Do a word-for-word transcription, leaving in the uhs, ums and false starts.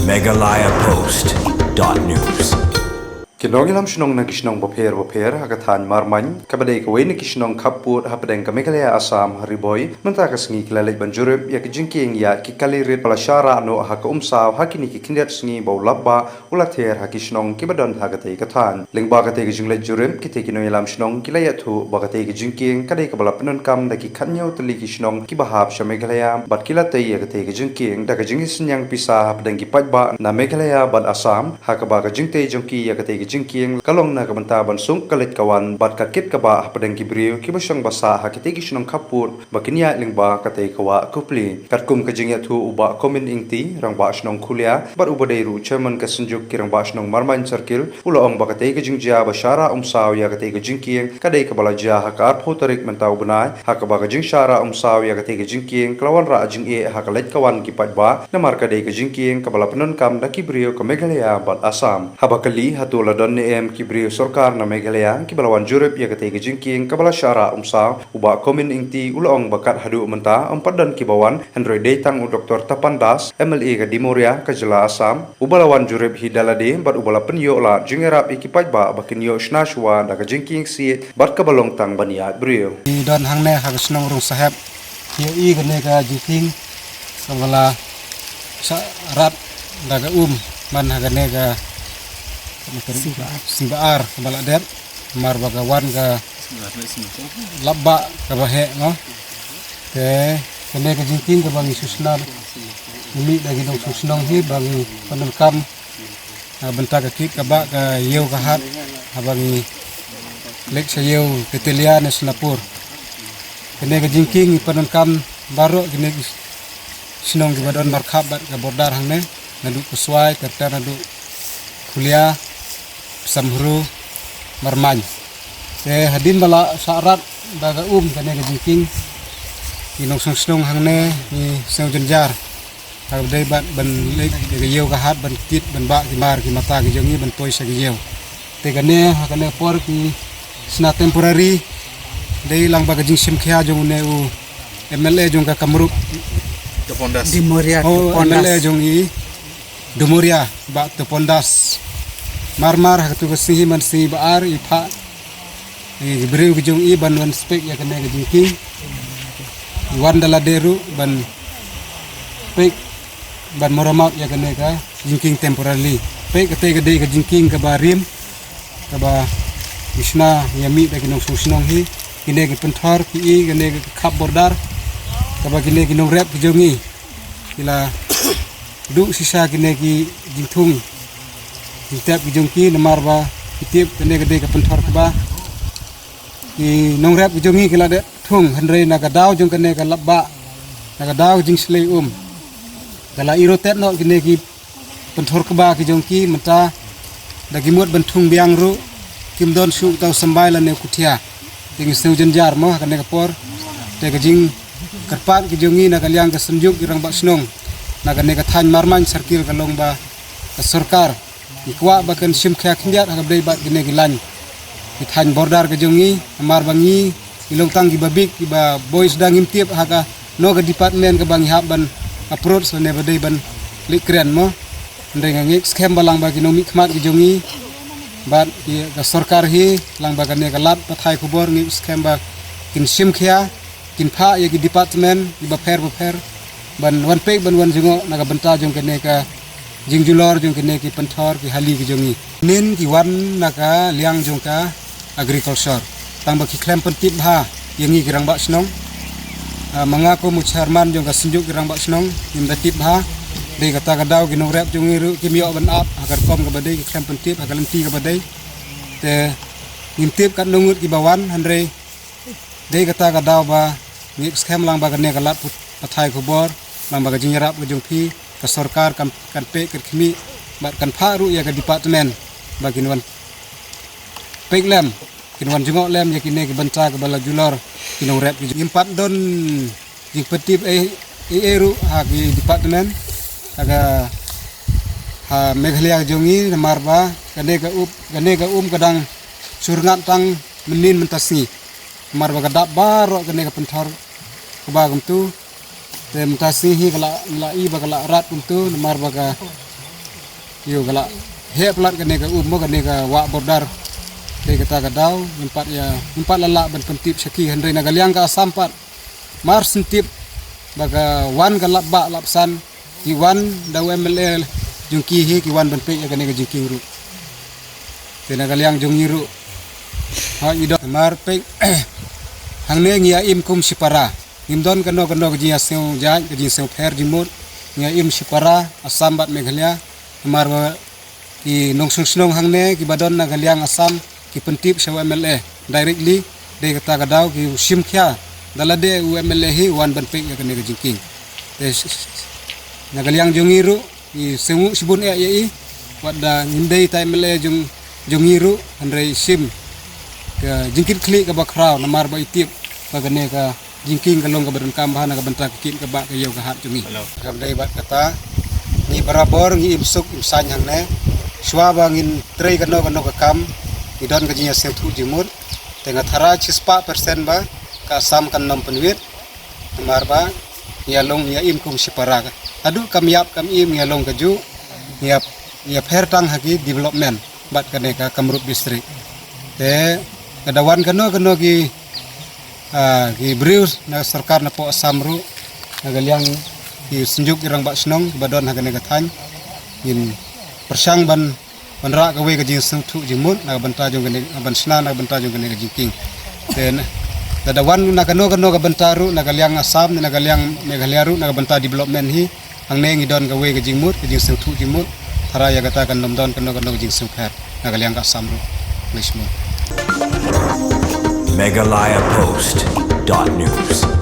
Meghalaya Post dot news. Ki nongïalam shnong na ki shnong bapher bapher ha ka thaiñ Marmain, kaba dei kawei na ki shnong khappud hapdeng ka Meghalaya Assam ha Ri Bhoi, mynta ka sngi ki la leit ban jurip ïa ki jingkieng ïaid ki kali rit ba la shah rah noh ha ka umsaw ha kine ki khyndiat sngi ba u lap bah u la ther ha ki shnong kiba don ha katei ka thaiñ. Lyngba katei ka jingleit jurip, kitei ki nongïalam shnong ki la ïathuh ba katei ka jingkieng ka dei kaba la pyndonkam da ki khathynñiew tylli ki shnong kiba hap sha Meghalaya bad ki la tei ïa katei ka jingkieng da ka jingïasynñiang pisa hapdeng ki paidbah na Meghalaya bad Assam, ha kaba ka jingtei jong ki ïa katei ka jingkieng ka long na ka bynta ban suk ka leit ka wan bad ka kit ka bah hapdeng ki briew kiba shong ba sah ha kitei ki shnong khappud ba kin ïaid lyngba katei ka wah Kupli. Katkum ka jingïathuh u Bah Komin Ingti, Rangbah Shnong Khulia, bad uba dei ruh Chairman ka Synjuk ki Rangbah Shnong Marmain Circle, u la ong ba katei ka jingjia ba shah rah umsaw ïa katei ka jingkieng ka dei kaba la jia ha ka arphew tarik mynta u bnai, ha kaba ka jingshah rah umsaw ïa katei ka jingkieng ka la wanrah jingeh ha ka leit ka wan ki paidbah, namar ka dei ka jingkieng kaba la pyndonkam da ki briew ka Meghalaya bad Assam. Haba kylli hato la don ne em ki briew sorkar na Meghalaya kiba la wan jurip ïa katei ka jingkieng kaba la shah rah umsaw, u Bah Komin Ingti u la ong ba kat haduh mynta ym pat don kiba wan, hynrei dei tang u Doktor Tapan Das, M L A ka Dimoria ka jylla Assam, uba la wan jurip hi da lade bad uba la pynïoh lad jingïarap ïa ki paidbah ba kin ïoh shna shuwa da ka jingkieng siej bad kaba long tang ban ïaid briew. Ki don hangne ha ka shnong Rungsahep, ki ïohi kane ka jingkieng kaba la shah rah da ka um man ha kane ka Sngi Ba-, Sngi Ba-ar kaba la dep, namar ba ka wan ka lap bah kaba heh, no. Te kane ka jingkieng kaba ngi shu shna, ngi mih da ki nongshong shnong hi ba ngi pyndonkam, ah, bynta ka kit ka bah ka ïew ka hat, haba ngi leit sha ïew Tetelia ne Sonapur. Kane ka jingkieng ngi pyndonkam baroh kine ki shnong kiba don markhap bad ka border hangne, naduh Koswai, ter ter naduh Khulia, Samhru, Marmain. Te hadien ba la shah rah da ka um kane ka jingkieng, ki nongshong shnong hangne ngi sngew jynjar ha kaba dei bad ban leit ïa ka ïew ka hat ban kit ban bah ki mar ki mata ki jong ngi ban poi sha ki ïew. Te kane ha kane por ki shna temporary, dei lang ba ka jingshim khia jong une u M L A jong ka Kamrup. Dimoria. Oh, Topondas. M L A jong i Dimoria, Bah Topondas. Mar mar ha katu ka sngi hi man Sngi Ba-ar i phah ïa ki briew ki jong i ban wan peit ïa kane ka jingkieng. I wan da lade ruh ban peit ban marammot ïa kane ka jingkieng temporary. Peit katei ka dei ka jingkieng kaba rim, kaba ngi shna ïa mih da ki nongshong shnong hi. Kine ki pynthor ki i kane ka khap border, kaba kine ki nongrep ki jong i ki la duh shisha kine ki jingthung jingtep ki jong ki, namar ba ki tip kane ka dei ka pynthor kba. Ki nongrep ki jong i ki la dep thung, hynrei na ka daw jong kane ka lap bah, na ka daw ka jingshlei um, ka la irotet noh kine ki pynthor kba ki jong ki mynta. Da ki mut ban thung biang ruh kim don shuh uta u symbai lane u kuthia. Te ngi sngew jynjar mo ha kane ka por. Te ka jingkyrpad ki jong ngi na ka liang ka Synjuk ki Rangbah Shnong na kane ka thaiñ Marmain Circle ka long ba ka sorkar i kwah ba kan shim khia khyndiat ha kaba dei bad kine ki lain ki thaiñ border ki jong ngi, namar ba ngi i long tang kiba bit kiba boi sdang, ngim tip ha kano ka department kaba ngi hap ban approach lane ba dei ban leit kren mo. Hynrei nga ngeit skhem ba lang ba ki nongmihkhmat ki jong ngi bad ki, ka sorkar hi, lang ba kane ka lad pathai khubor ngeit skhem ba kin shim khia, kin phah ïa ki department kiba pher bapher ban wan peit ban wan jngoh na ka bynta jong kane ka jingjulor jong kine ki pynthor ki hali ki jong ngi. Nin ki wan na ka liang jong ka agriculture. Tang ba ki khlem pyntip bha ïa ngi ki Rangbah Shnong. Ah, ma nga kum u chairman jong ka Synjuk ki Rangbah Shnong, ngim da tip bha. Dei kata ka daw ki nongrep jong ngi ruh kim ïoh ban ap ha ka rukom kaba dei, ki khlem pyntip ha ka lynti kaba dei. Te ngim tip katno ngut kiba wan, hynrei dei kata ka daw ba ngeit skhem lang ba kane ka lad pathai khubor, lang ba ka jingïarap ka jong phi, ka sorkar kan, kan peit kan khmih bad kan phah ruh ïa ka department ba kin wan peit lem, kin wan jngoh lem ïa kine ki bynta kaba la julor ki nongrep ki jong ngi. Ngim pat don jingpyntip ei ei ruh ha ki department ha ka, ha Meghalaya jong ngi, namar ba kane ka um, kane ka um ka dang shu rngat tang mynnin mynta sngi. Namar ba ka dap baroh kane ka pynthor kba kumtu. Te mynta sngi hi ka la, la i ba ka la rah kumtu, namar ba ka Ïoh ka la heh palat kane ka um mo kane ka wah border. Dei kata ka daw ngim pat ïa, ngim pat la lah ban pyntip sha ki, hynrei na ka liang ka Assam pat mar shen tip ba ka wan ka lap bah lap san, ki wan da u M L A jong ki hi, ki wan ban peit ïa kane ka jingkieng ruh. Te na ka liang jong ngi ruh, ha, ngi don mar peit hangne ngi ïa im kum shipara. Ngim don kano kano ka jingïasngewjait, ka jingsngewpher jingmut. Ngi ïa im shipara Assam bad Meghalaya. Namar ba ki nongshong shnong hangne kiba don na ka liang Assam ki pyntip sha u M L A directly. Dei kata ka daw ki shim khia da lade u M L A hi wan ban peit ïa kane ka jingkieng. Te sh-, sh-, na ka liang jong ngi ruh ngi sngewnguh shibun eh ïa i, wat da ngim dei ta M L A jong, jong ngi ruh, hynrei shim ka jingkitkhlieh kaba khraw namar ba i tip ba kane ka jingkieng ka long kaba donkam bha na ka bynta ka kit ka bah ka ïew ka hat jong ngi. Kam dei bad kata, ngi barabor ngi im suk im saiñ hangne. Shuwa ba ngin trei kano kano ka kam, ngi don ka jingïasngewthuh jingmut. Te nga tharai shispah percent ba ka Assam kan nym pynwit. Namar ba ngi ïa long, ngi ïa im kum shipara. Haduh kam ïap kam im ngi ïa long kajuh, ngi ïa, ngi ïa pher tang ha ki development bad kane ka Kamrup district. Te lada wan kano kano ki, ah, ki briew na sorkar na poh Assam ruh, na ka liang ki synjuk ki rangbah shnong ba don ha kane ka thaiñ, ngin pyrshang ban wanrah kawei ka jingsngewthuh jingmut na ka bynta jong kane, ban shna na ka bynta jong kane ka jingkieng. Te na, lada wan na kano kano ka bynta ruh, na ka liang Assam ne na ka liang Meghalaya ruh, na ka bynta development hi, hangne ngi don kawei ka jingmut, ka jingsngewthuh jingmut. Tharai ïa kata kan nym don kano kano ka jingsngewpher na ka liang ka Assam ruh. Khublei shibun. Meghalaya Post dot news.